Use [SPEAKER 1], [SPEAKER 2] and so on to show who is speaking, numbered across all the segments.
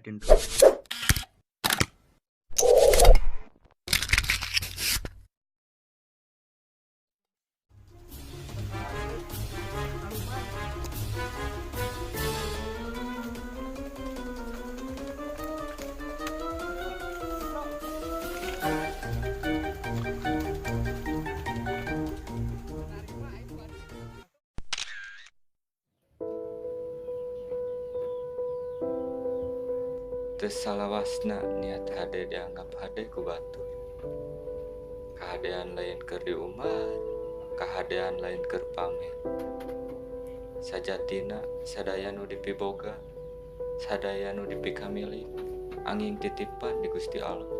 [SPEAKER 1] intro. Teu salawasna niat hade dianggap hade ku batur. Kahadean lain keur diumbar, kahadean lain keur pamer. Sajatina sadaya nu dipiboga, sadaya nu dipikamilik, anging titipan di Gusti Allah.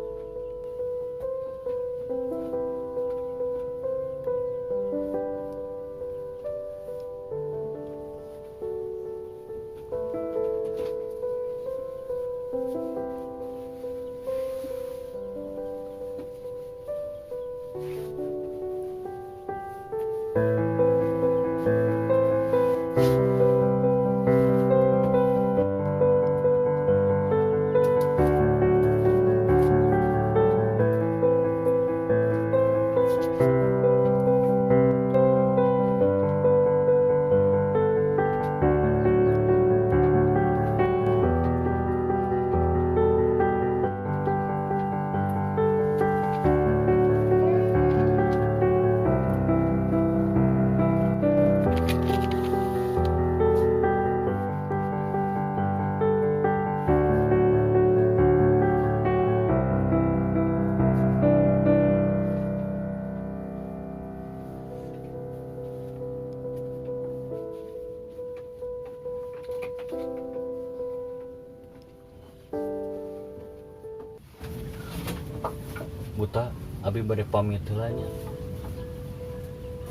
[SPEAKER 2] Buta, abi bade pamit heula nya.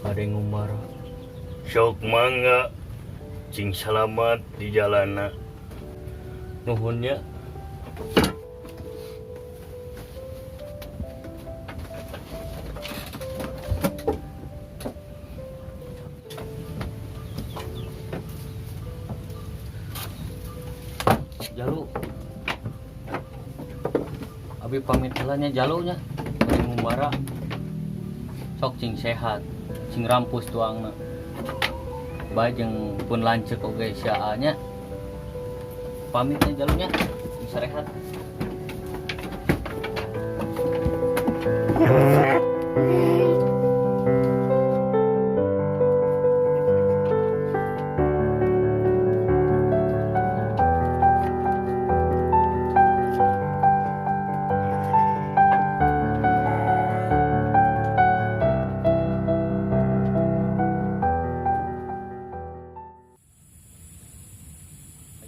[SPEAKER 2] Bade ngumbara.
[SPEAKER 3] Sok mangga, cing salamat di jalana.
[SPEAKER 2] Nuhun nya. Jalu. Abi pamit heula nya jalu nya. Bade ngumbara. Sok cing sehat, cing rampus tuangna. Bae jeung pun lanceuk oge sia nya. Pamit nya jalu nya, cing sarehat.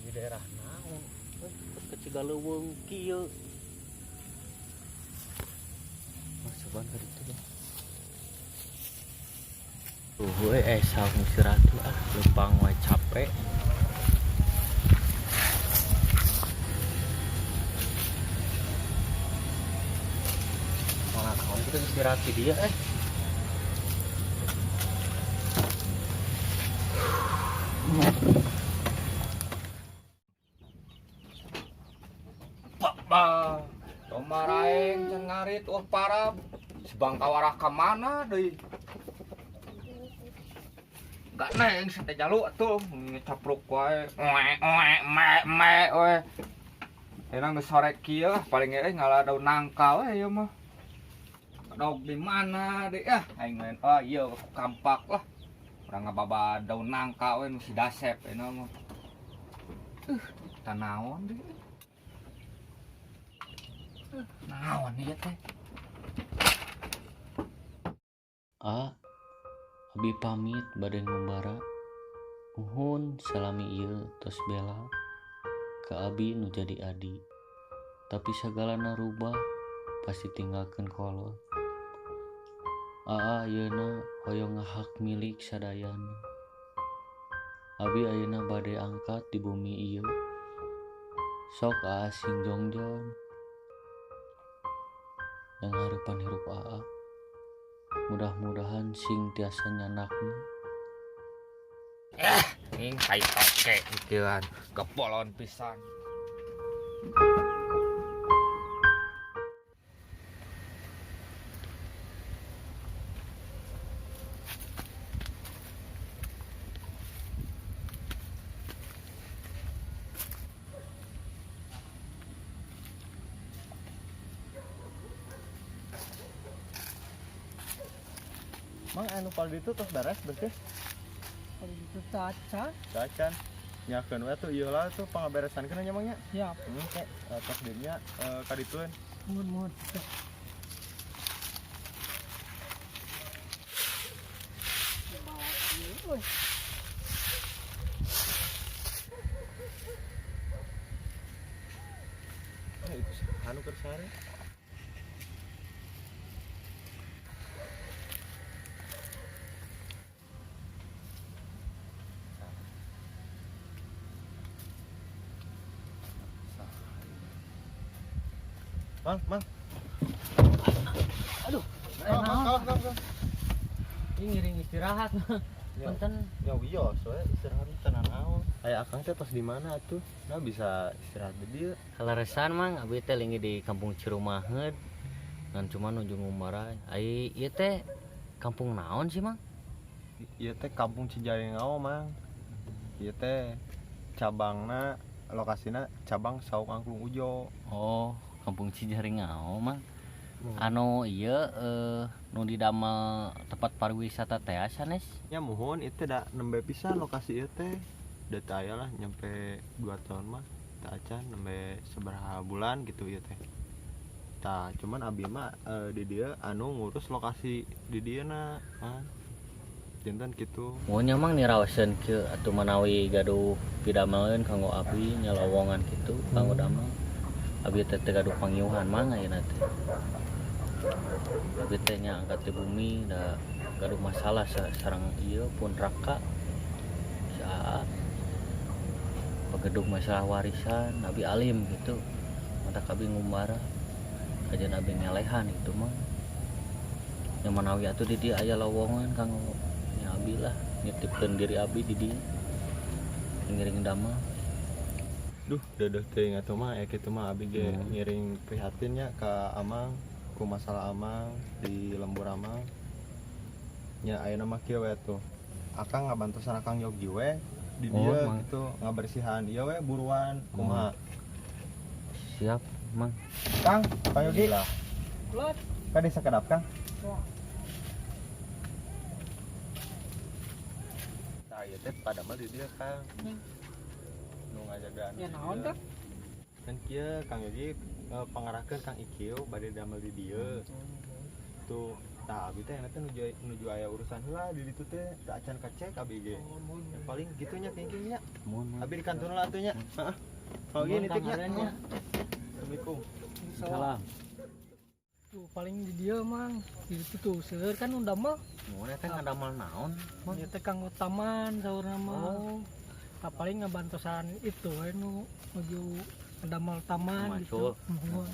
[SPEAKER 2] Di daerah naon? Ke Cigaleuweung kieu. Oh, cobaan ka ditu lah. Tuh we saung si Ratu ah, lempang wae capek. Mana kawan kita istirahat di dia.
[SPEAKER 1] Pak, Tomaraeng can ngarit wah parab. Si bangka warah ka mana deui? Gak neng si teh jalu atuh ngecapruk wae. Oe oe me me we. Enak geus sore kieu lah paling ge ngala daun nangka we ieu mah. Dog di mana deui ah aing lain ah ieu ku kampak lah. Urang ngababa daun nangka we nu si dasep enak mah. Tanaon deui. Naon ieu teh?
[SPEAKER 2] A, abi pamit bade ngumbara. Nuhun salami ieu tos bela ka abi nu jadi adi. Tapi sagalana rubah pasti tinggalkeun kolot. Aa ayeuna hoyong ngahak milik sadayana. Abi ayeuna bade angkat di bumi ieu. Sok aa sing jongjon. Yang harapan hirup aa. Mudah-mudahan sing tiasa nyanakna.
[SPEAKER 1] Ing tai toke gituan, kepolon pisan.
[SPEAKER 4] Mang anu pal ditu tos beres bersih.
[SPEAKER 5] Pal ditu cacan.
[SPEAKER 4] Cacan. Nyakeun we tuh ieu lah tuh pangaberesankeun nya Mang nya.
[SPEAKER 5] Siap.
[SPEAKER 4] Oke, tos dieu ka ditueun.
[SPEAKER 5] Muhun muhun.
[SPEAKER 4] Itu anu keur sare. Mang, Mang.
[SPEAKER 2] Aduh.
[SPEAKER 4] Mang, Mang, Mang.
[SPEAKER 2] Ini ngiring istirahat. Punten.
[SPEAKER 4] Ya wios we istirahat tenan naon. Aya akang teh tos di mana atuh? Nah bisa istirahat di dieu.
[SPEAKER 2] Kaleresan Mang, abi teh linggih di kampung Cirumaheud. Ngan cuma nuju ngumbara. Ai ieu teh kampung naon sih, Mang?
[SPEAKER 4] Ieu teh kampung Cijaringao, Mang. Ieu teh cabangna lokasina cabang Saung Angklung Ujo.
[SPEAKER 2] Oh, kampung Cijaringao, Mang. Anu ieu nu didamel tempat pariwisata teh sanes?
[SPEAKER 4] Ya muhun itu da nembe pisan lokasi ieu teh. Da teu aya lah nyampe 2 tahun mah teu acan nembe sabaraha bulan gitu ieu teh. Tah cuman abi mah di dieu anu ngurus lokasi di dieu na. Janten kitu.
[SPEAKER 2] Muhun nya Mang niraoseun kieu atuh manawi gaduh pidameleun kanggo abi nya lowongan kitu kanggo damel. Abi teh teu gaduh pangiuhan Mang ayeuna teh. Abi teh nya angkat di bumi da gaduh masalah sareng ieu pun raka si Aa. Pagedug masalah warisan abi alim gitu. Matak abi ngumbara kajian abi ngelehan gitu mah. Nya manawi atuh di dieu aya lowongan kanggo nya abi lah nitipkeun diri abi di dieu. Ngiring damel.
[SPEAKER 4] Duh, dedeh teuing atuh mah aya kitu mah abi ge ngiring prihatin nya ka Amang ku masalah Amang di lembur Amang. Nya ayeuna mah kieu we atuh. Akang ngabantosan Akang Yogi we di dieu gitu ngabersihan ieu we buruan kumaha.
[SPEAKER 2] Siap, Mang.
[SPEAKER 4] Kang, Kang Yogi.
[SPEAKER 5] Kulot.
[SPEAKER 4] Ka desa kedap, Kang. Tah ieu teh padamel di dieu, Kang. Nu ngajagaan.
[SPEAKER 5] Ya naon teh?
[SPEAKER 4] Kan kieu Kang Yogi pangarahkeun Kang Ikieu bade damel di dieu. Tuh, tah abi teh teh nuju aya urusan heula di ditu teh teu acan kacek abi ge. Ya, paling kitu nya kengking nya. Abi di kantor lah atuh nya. Heeh. Kang Yogi nitip nya. Assalamualaikum.
[SPEAKER 2] Salam.
[SPEAKER 5] Tuh paling di dieu Mang. Di ditu tuh seueur kan nu damel.
[SPEAKER 2] Mun eta ngadamel naon?
[SPEAKER 5] Mang ieu teh kanggo taman saurna mah. Oh. Tah paling ngabantosan itu we nu nuju ngadamel taman gitu. Muhun.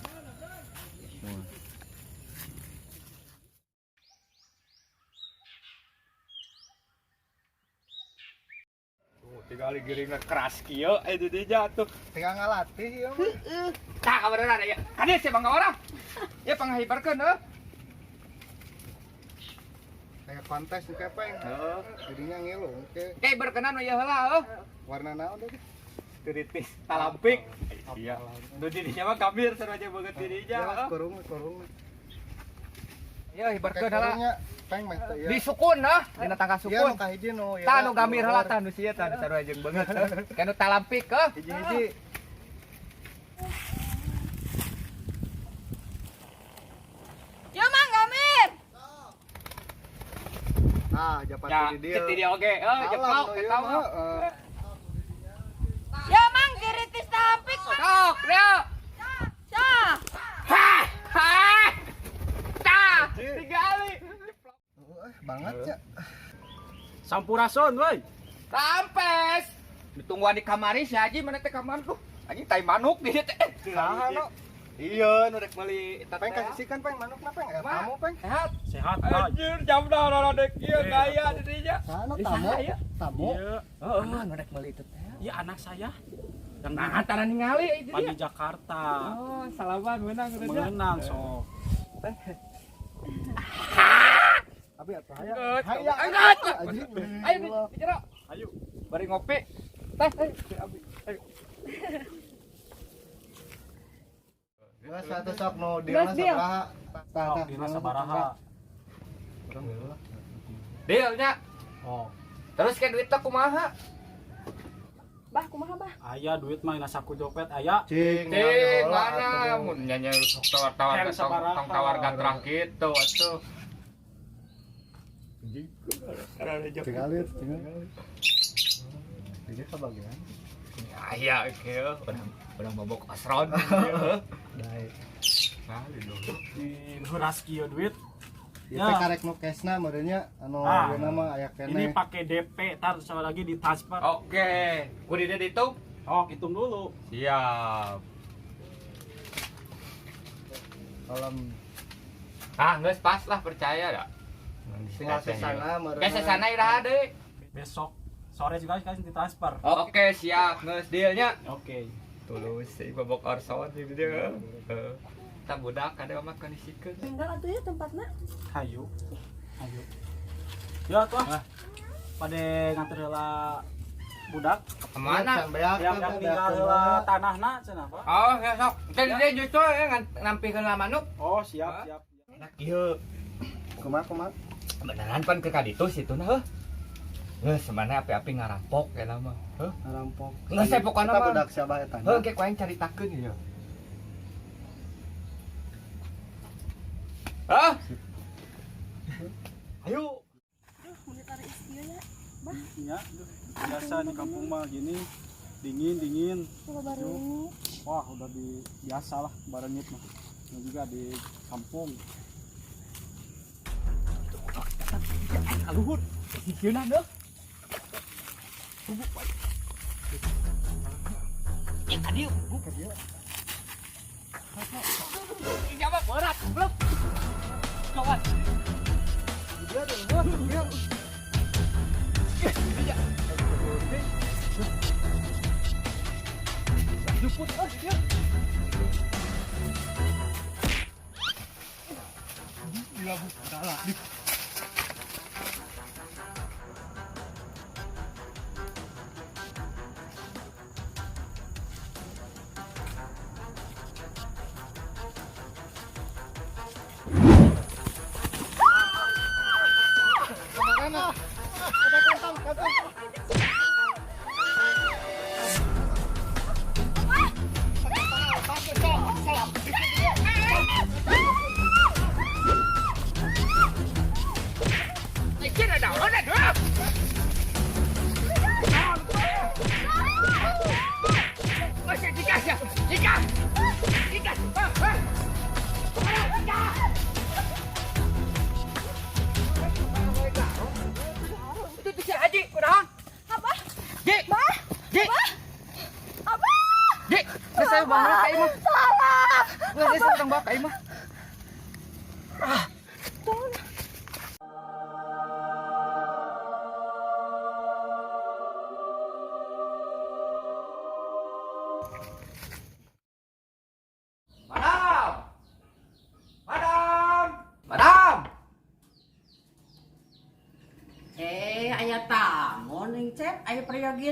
[SPEAKER 1] Tuh tinggal giringna keras kieu eh di jatuh.
[SPEAKER 4] Tinggal ngalatih ieu mah.
[SPEAKER 1] Heeh. Tah kabareuna ya. Kadieu sia bangga orang. Ya panghibarkeun heuh.
[SPEAKER 6] Kayak kontes di kepeng.
[SPEAKER 1] Heeh.
[SPEAKER 6] Jadinya ngilu ke.
[SPEAKER 1] Kayak berkenan we heula heuh.
[SPEAKER 6] Warna naon teh?
[SPEAKER 1] Tiritis talampik. Iya. Nu dirinya mah gambir sarua aja banget dirinya.
[SPEAKER 6] Ya, kurung kurung.
[SPEAKER 1] Ya hibarkeun heula.
[SPEAKER 6] Peng mah teh.
[SPEAKER 1] Di sukun heuh, dina tangka sukun.
[SPEAKER 6] Iya nu kahiji nu.
[SPEAKER 1] Tah nu gambir heula tah nu sia tah sarua jeung beungeut heuh. Kayak nu talampik heuh.
[SPEAKER 6] Hiji-hiji.
[SPEAKER 7] Yo Mang Gambir.
[SPEAKER 6] Ah, japat di dieu.
[SPEAKER 1] Di dieu oge. Heuh, jeplok eta mah.
[SPEAKER 7] Yo Mang giritis tampik Mang.
[SPEAKER 1] Sok, yo.
[SPEAKER 7] Sah.
[SPEAKER 1] Ha! Ha! Tah, tigali.
[SPEAKER 6] Banget ya.
[SPEAKER 8] Sampurasun woi.
[SPEAKER 1] Rampes. Ditungguan di kamari si Haji mana teh kamar tuh. Anjing tai manuk di dieu teh.
[SPEAKER 6] Saha no?
[SPEAKER 1] Iya, nu rek meuli eta
[SPEAKER 6] Peng kasihkan peng manukna peng. Tamu peng.
[SPEAKER 1] Sehat.
[SPEAKER 8] Sehat.
[SPEAKER 1] Anjir, jam dah rek ieu gaya di dinya.
[SPEAKER 6] Saha no tamu? Tamu.
[SPEAKER 1] Heeh, nu rek meuli itu teh.
[SPEAKER 8] Iya anak saya. Yang
[SPEAKER 1] nah, tanah ningali itu
[SPEAKER 8] dia. Di Jakarta.
[SPEAKER 1] Oh, salaman menang udah.
[SPEAKER 8] Menang sok.
[SPEAKER 6] Abi atuh hayang.
[SPEAKER 1] Hayang. Ayo di jero.
[SPEAKER 8] Ayo.
[SPEAKER 1] Bari ngopi. Teh, abi. Ayo.
[SPEAKER 6] Geus satu sok nu dieuna sabaraha. Tah,
[SPEAKER 8] Dieuna sabaraha.
[SPEAKER 6] Urang geus lah.
[SPEAKER 1] Dealnya.
[SPEAKER 8] Oh.
[SPEAKER 1] Terus ke duitnya kumaha?
[SPEAKER 7] Bah, kumaha bah?
[SPEAKER 8] Aya duit mah ina saku dompet aya.
[SPEAKER 6] Cing,
[SPEAKER 1] Cing, mana mun nyanyi sok tawar-tawar tong tawar gatrah kitu atuh.
[SPEAKER 6] Tinggal tinggal. Dia kebagian.
[SPEAKER 1] Aya kieu urang mabok asron kieu.
[SPEAKER 6] Dae.
[SPEAKER 1] Nah,
[SPEAKER 8] di huras kieu duit.
[SPEAKER 6] Ieu teh karek nu cashna meureunnya anu ayeuna mah aya keneh.
[SPEAKER 8] Ini pakai DP, tar sama lagi ditransfer.
[SPEAKER 1] Oke, ku di dieu dihitung.
[SPEAKER 8] Oh, hitung dulu.
[SPEAKER 1] Siap.
[SPEAKER 6] Kalem.
[SPEAKER 1] Ah, geus pas lah percaya dah.
[SPEAKER 6] Tinggal sesana meureun.
[SPEAKER 1] Geus sesana iraha deui.
[SPEAKER 8] Besok sore juga sekali ditransfer.
[SPEAKER 1] Oke, siap. Geus dealnya.
[SPEAKER 8] Oke.
[SPEAKER 1] Tulus sih mabok orson di dieu. Heeh. Kita budak ada mah kondisikeun.
[SPEAKER 7] Tinggal atuh ya tempatna.
[SPEAKER 8] Hayu. Hayu. Ya tuh. Pada nganter heula budak.
[SPEAKER 1] Kemana?
[SPEAKER 8] Yang tinggal heula tanahna cenah, Pak.
[SPEAKER 1] Oh, ya sok. Teh dia justru ya nampikeun lah manuk.
[SPEAKER 8] Oh, siap, siap.
[SPEAKER 1] Enak ieu.
[SPEAKER 6] Kumaha kumaha?
[SPEAKER 1] Beneran pan ke kaditu situ nah heuh. Geus sebenarnya api-api ngarampok eta mah. Heuh,
[SPEAKER 6] ngarampok.
[SPEAKER 1] Geus saya pokona mah.
[SPEAKER 6] Budak siapa eta?
[SPEAKER 1] Heuh, ke ku aing caritakeun ieu. Hah? Ayo.
[SPEAKER 7] Duh, mun ditarik ieu nya. Bah.
[SPEAKER 8] Iya, biasa di kampung mah gini, dingin-dingin. Wah, udah di biasa lah barengit mah. Ini juga di kampung.
[SPEAKER 1] Kaluhur. Sikeuna deuh. Eh, ka dieu. Ka dieu. Jawab berat, belum. Kawan.
[SPEAKER 6] Dia deh, dia.
[SPEAKER 1] Dia. Jemput ah dia. Gila bu, salah.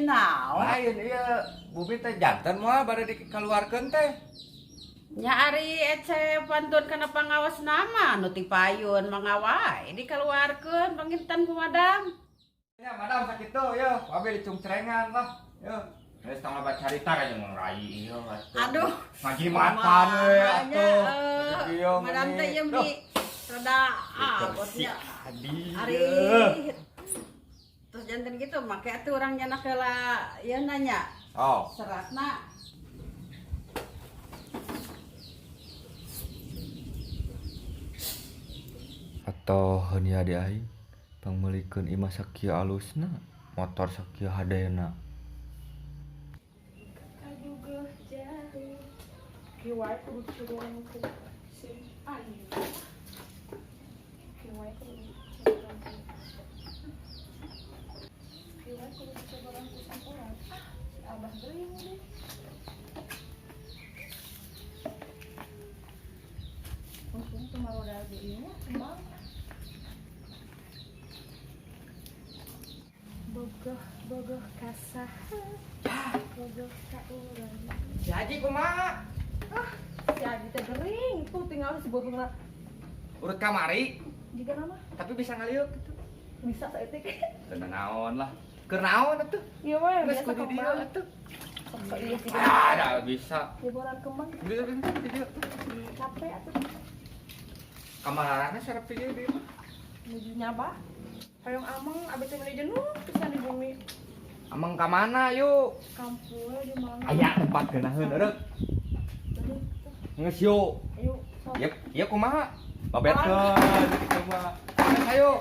[SPEAKER 1] Lain ieu bumi teh janten mah bade dikeluarkeun teh.
[SPEAKER 9] Nya ari ece pantun kana pangawas nama nu ti payun mangawai dikeluarkeun panginten ku madam.
[SPEAKER 1] Ya madam sakitu yeuh, abi dicungcrengan lah yeuh. Geus tong loba carita ka jeung rai ieu atuh.
[SPEAKER 9] Aduh,
[SPEAKER 1] ngajimatan we atuh.
[SPEAKER 9] Madam teh ieu di rada abotnya. Ari terus janten gitu make atuh urang nyanak heula ieu nanya.
[SPEAKER 1] Oh.
[SPEAKER 9] Seratna.
[SPEAKER 1] Atau heun ya di aing pangmeulikeun imah sakieu alusna, motor sakieu hadena.
[SPEAKER 7] Bogoh kasah, bogoh ka urang.
[SPEAKER 1] Si Haji kumaha?
[SPEAKER 7] Ah, si Haji teh gering, tuh tinggal si bogohna.
[SPEAKER 1] Urut kamari.
[SPEAKER 7] Jiga nama?
[SPEAKER 1] Tapi bisa ngaliuk gitu.
[SPEAKER 7] Bisa saeutik.
[SPEAKER 1] Teu naon lah. Keur naon atuh?
[SPEAKER 7] Ieu mah
[SPEAKER 1] Geus
[SPEAKER 7] biasa
[SPEAKER 1] kudu dieu
[SPEAKER 7] kembang.
[SPEAKER 1] atuh.
[SPEAKER 7] Sok ieu sih.
[SPEAKER 1] Ah, dah bisa.
[SPEAKER 7] Liburan kembang.
[SPEAKER 1] Dieu dieu.
[SPEAKER 7] Capek atuh.
[SPEAKER 1] Kamarana sarep ieu dieu mah.
[SPEAKER 7] Nuju nyaba. Hoyong ameng abi teh meuni jenuh pisan di bumi.
[SPEAKER 1] Ameng ka mana yuk?
[SPEAKER 7] Kampung di Malang.
[SPEAKER 1] Aya tempat geunaheun eureuk. Geus yuk.
[SPEAKER 7] Ayo, sok.
[SPEAKER 1] Yep, ieu kumaha? Babetkeun kitu mah. Geus ayo.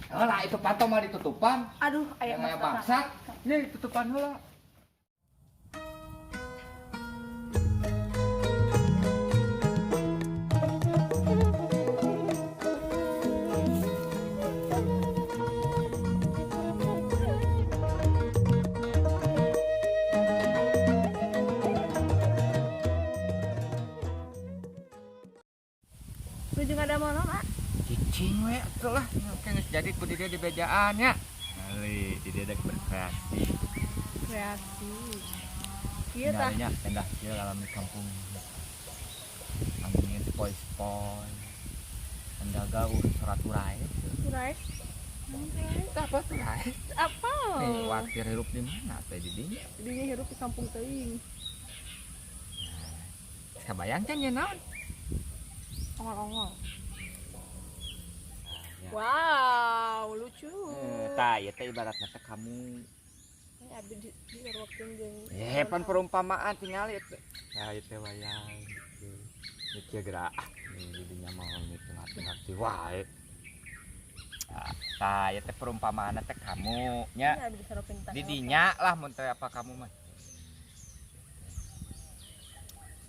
[SPEAKER 1] Heula itu pato mah ditutupan.
[SPEAKER 7] Aduh, aya
[SPEAKER 1] Yang aya bangsat. Nih ditutupan heula.
[SPEAKER 7] Nuju ngadamel naon, ah?
[SPEAKER 1] Cicing we atuh lah. Oke geus jadi ku di dieu di bejaan nya. Kali di dieu dek berkreasi.
[SPEAKER 7] Kreasi. Ieu tah.
[SPEAKER 1] Tinggalnya endah kieu alam di kampung. Angin sepoi-sepoi. Endaga urus surat turai.
[SPEAKER 7] Turai.
[SPEAKER 1] Tah apa turai?
[SPEAKER 7] Apa?
[SPEAKER 1] Nih watir hirup di mana teh di dinya?
[SPEAKER 7] Dinya hirup di kampung teuing.
[SPEAKER 1] Kabayang can nya naon?
[SPEAKER 7] Ongol-ongol. Wow, lucu.
[SPEAKER 1] Tah ieu teh ibaratna teh kamu.
[SPEAKER 7] Ini abi di disaruakeun jeung
[SPEAKER 1] Pan perumpamaan tingali teh. Nah, ieu teh wayang gitu. Ieu gerak. Nih didinya mah gitu ngerti-ngerti wae. Tah, ieu teh perumpamaan teh kamu nya.
[SPEAKER 7] Ini abi disaruakeun tah.
[SPEAKER 1] Didinya lah mun teh apa kamu mah.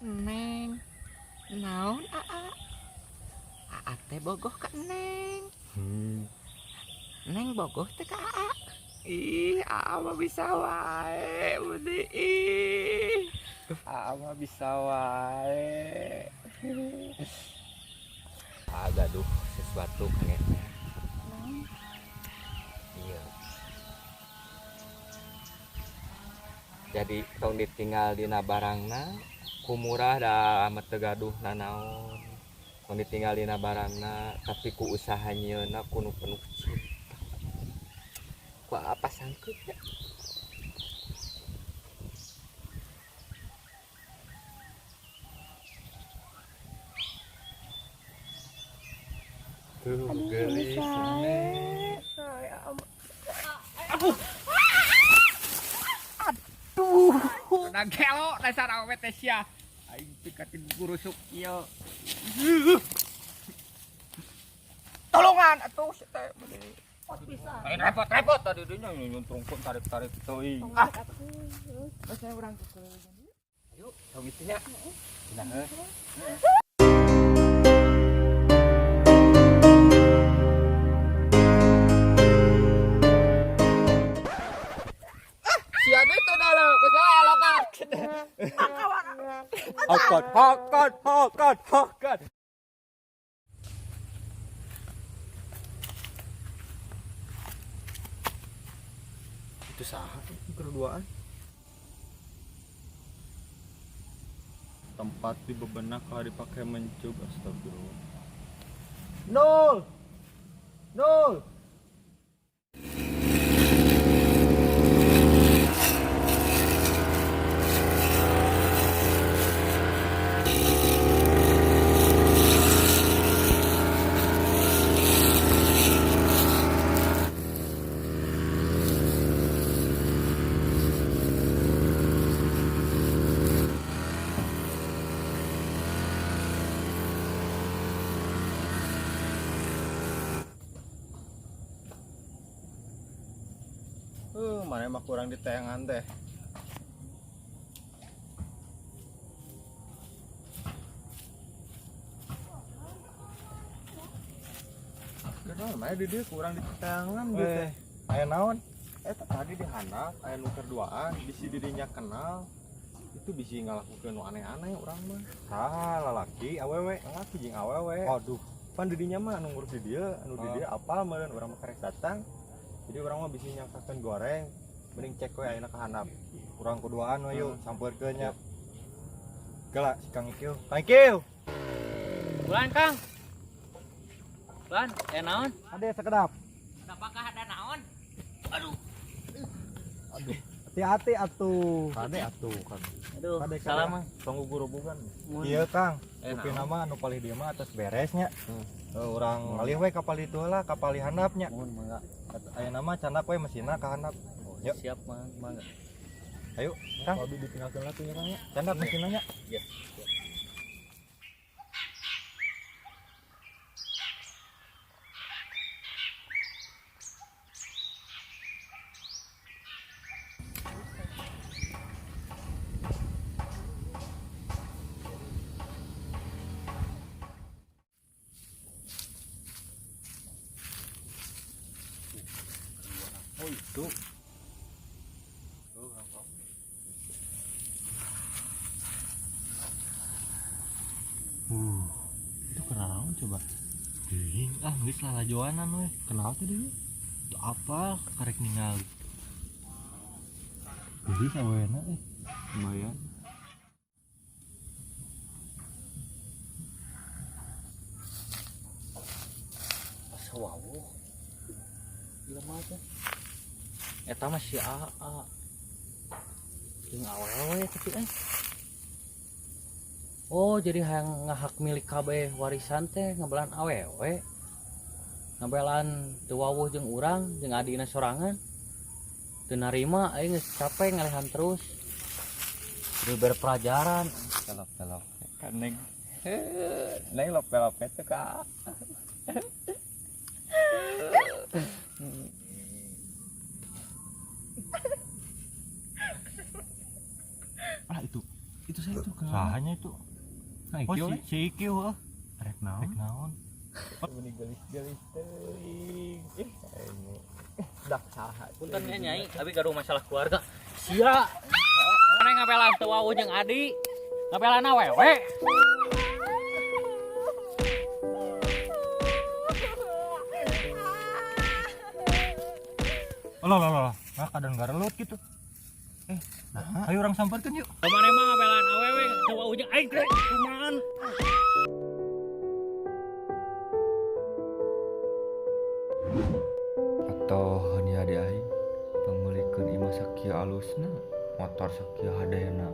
[SPEAKER 1] Neng. Naon aa? Aa teh bogoh ka Neng. Neng bogoh teh ka aa. Ih, aa mah bisa wae, Budi. Ih. Aa mah bisa wae. Aa gaduh sesuatu kang Eteh. Iya. Jadi tong ditinggal dina barangna, ku murah da amat teu gaduh nanaon. Tong ditinggal dina barangna, tapi ku usaha nyieunna ku nu penuh cinta. Ku apa sangkeut ya? Tuh,
[SPEAKER 7] Aduh,
[SPEAKER 1] geulis,
[SPEAKER 7] sae.
[SPEAKER 1] Aduh. Aduh. Udah gelo dasar awewe teh sia. Aing teh katin gurusuk ieu. Tolongan atuh si teh. Main repot-repot tadi dinya nyuntrungkeun tarik-tarik teuing. Ah. Geus saya urang. Ayo, tong itu nya. Cenah heuh. Hakon, hakon, hakon, hakon.
[SPEAKER 4] Itu saha berduaan. Tempat di bebenak kalau dipakai mencug, astagfirullah.
[SPEAKER 1] Nol. Nol.
[SPEAKER 4] Mana emang kurang di tayangan teh. Kenal mana di dia kurang di tayangan gitu teh. Aya naon? Eta tadi di handap aya nu kerduaan, bisi dirinya kenal. Itu bisi ngalakukeun nu aneh-aneh urang mah. Saha lalaki awewe, lalaki jeung awewe. Waduh, pan didinya mah anu ngurus di dieu, anu di dieu apal meureun urang mah karek datang. Jadi urang mah bisi nyangkakeun goreng, mending cek we ayeuna ka handap. Urang kuduaan we yuk, sampeurkeun nya. Geula si Kang Ikil. Kang Ikil.
[SPEAKER 2] Bulan Kang. Bulan, naon?
[SPEAKER 4] Ade sekedap.
[SPEAKER 10] Apakah ada naon? Aduh.
[SPEAKER 4] Aduh. Hati-hati atuh. Kade atuh kan.
[SPEAKER 10] Aduh,
[SPEAKER 4] Kade,
[SPEAKER 10] salah mah.
[SPEAKER 4] Tunggu gurubugan. Iya, Kang. Kupi nama anu palih dieu mah atas beresnya. Urang ngalih we ka palih itu lah, ka palih handapnya.
[SPEAKER 2] Mohon mangga.
[SPEAKER 4] Aya nama candak we mesinna ka handap. Yuk.
[SPEAKER 2] Siap, Mang. Mangga.
[SPEAKER 4] Ayo, Kang. Abi ditinggalkeun lah tuh nya, Kang ya. Candak mesinna nya.
[SPEAKER 2] Iya.
[SPEAKER 4] Oh itu. Itu kenaon coba? Ding, ah geus lalajoanan we. Kenal teh deui. Itu apa karek ningali. Geulis awena eh. Lumayan.
[SPEAKER 2] Asa wawuh. Gila mah teh. Eta mah si AA. Jeung awewe tapi eh. Oh, jadi hayang ngahak milik kabeh warisan teh ngabelan awewe. Ngabelan teu wawuh jeung urang jeung adina sorangan. Teu narima aing geus capek ngalehan terus. Kudu berpelajaran.
[SPEAKER 1] Telop-telop. Kan neng. Neng lop-lop teh ka.
[SPEAKER 4] Ah itu saya itu kan. Sahanya itu. Nah, oh, si Ikyu heuh. Rek naon? Rek naon?
[SPEAKER 1] Meni gelis-gelis teuing. Ih, aing. Dak saha.
[SPEAKER 2] Punten nya Nyai, abi gaduh masalah keluarga. Sia. Maneh ngabelan teu wawuh jeung adi. Ngabelan awewe.
[SPEAKER 4] Loh, loh, loh. Nah, kadang garelut gitu. Nah, ayo orang samperkeun yuk.
[SPEAKER 2] Maneh mah ngabelan awewe teu wawuh jeung aing teh. Kumahan?
[SPEAKER 1] Atau hanya di aing pangmeulikeun imah sakieu alusna, motor sakieu hadena.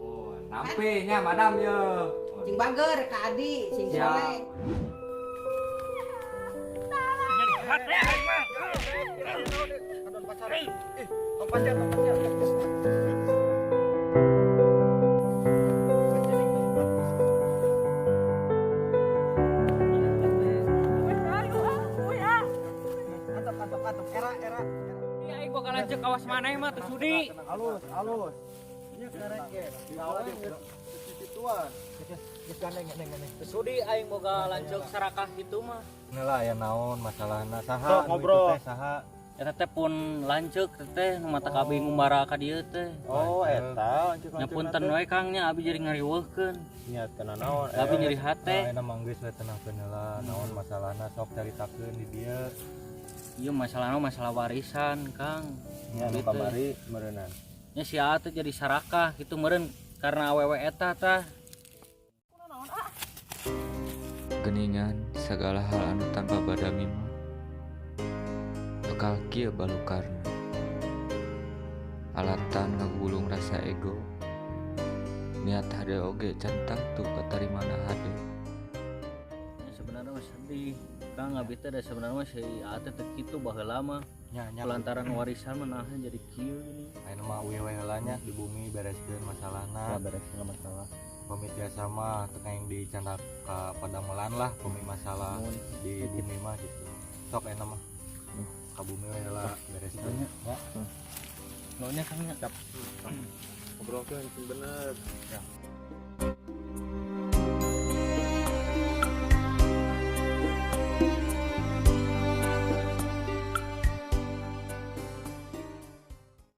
[SPEAKER 1] Oh, nampi nya madam ye.
[SPEAKER 9] Cing bager ka adi, sing soleh.
[SPEAKER 2] Nyeri hate aing mah.
[SPEAKER 4] Kadon pacar. Ih, tong pacar, tong pacar.
[SPEAKER 2] Lanceuk kawas maneh mah teu sudi.
[SPEAKER 4] Alus, alus. Ieu karek ge. Gawe geus geus gandeng gandeng gandeng.
[SPEAKER 2] Teu sudi aing boga lanceuk sarakah kitu mah.
[SPEAKER 4] Heula aya naon masalahna saha
[SPEAKER 8] ngobrol
[SPEAKER 4] teh saha?
[SPEAKER 2] Eta teh pun lanceuk teh nu mata kabeh ngumbara ka dieu teh.
[SPEAKER 4] Oh, eta lanceuk-lanceuk.
[SPEAKER 2] Nya punten we Kang nya abi jadi ngariweuhkeun.
[SPEAKER 4] Nya teu nanaon.
[SPEAKER 2] Abi nyeri hate.
[SPEAKER 4] Ayeuna mah geus we tenangkeun heula naon masalahna sok caritakeun di dieu.
[SPEAKER 2] Iya masalahnya masalah warisan Kang.
[SPEAKER 4] Ya nu kamari meureunnan.
[SPEAKER 2] Nya si A teh jadi sarakah gitu meureun karena awewe eta tah.
[SPEAKER 1] Geningan segala hal anu tanpa badami mah bakal kieu balukarna. Alatan ngagulung rasa ego. Niat hade oge can tangtu katarimana hade.
[SPEAKER 2] Ya, sebenarnya mah sedih. Kang abi teh da sebenarnya mah si A teh teu kitu baheula mah.
[SPEAKER 4] Nya nya
[SPEAKER 2] lantaran warisan mah naha jadi kieu gini.
[SPEAKER 4] Ayeuna mah uih we heula nya di bumi bereskeun masalahna.
[SPEAKER 2] Ya bereskeun masalah.
[SPEAKER 4] Pamit biasa mah teu kayak dicandak ka padamelan lah pami masalah di bumi mah gitu. Sok ayeuna mah ka bumi we heula bereskeun nya.
[SPEAKER 2] Nya Kang nya.
[SPEAKER 4] Ngobrolkeun sing bener. Ya.